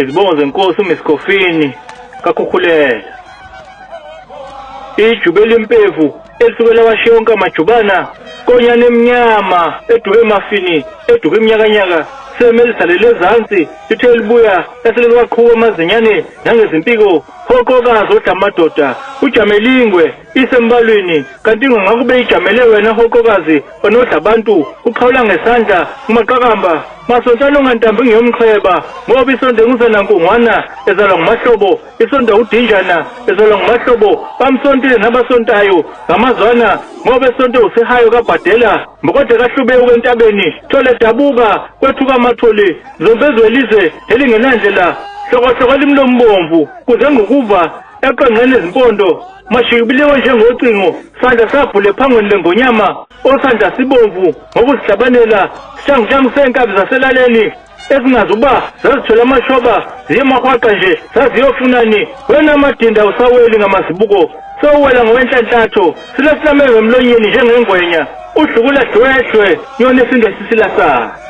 Izibongo zenkosi uMiskofini kaKhukhulela. Ijuba elimpevu elisuke lawashiya onke amajubana konyana emnyama eduke emafini eduke iminyakanyaka seme lisalele ezansi lithe libuya laseleliwaqhuba amazinyane nangezimpiko hoqokazi odla amadoda ujamelingwe isembalwini kanti ingangakube ijamele wena hoqokazi onodla abantu uxhawula ngesandla umaqakamba masontshana ungantambi ngiyomxheba ngoba isonto engusenankungwana ezalwa ngumahlobo isonto udinjana ezalwa ngumahlobo bamsontile nabasontayo ngamazwana ngoba esonto usihayo kabhadela mbokodwe kahlubeuka entabeni thole dabuka kwethuka amathole zombezwe lizwe elingenandlela hlokohloko elimlombomvu kuze ngukuva eqenqeni izimpondo mashikibiliwe njengocingo sandla sabhule ephangweni lengonyama osandla sibomvu ngokuzihlabanela sihlanguhlangu sey'nkabi zaselaleni ezingazi uba zazithola amashoba ziye mahwaqa nje zaziyofunani wena madinda usaweli ngamazibuko sewuwela ngowenhlanhlatho silesilameve emlonyeni njengengwenya udlukula dlwedlwe nyoni esinde sisila sayo.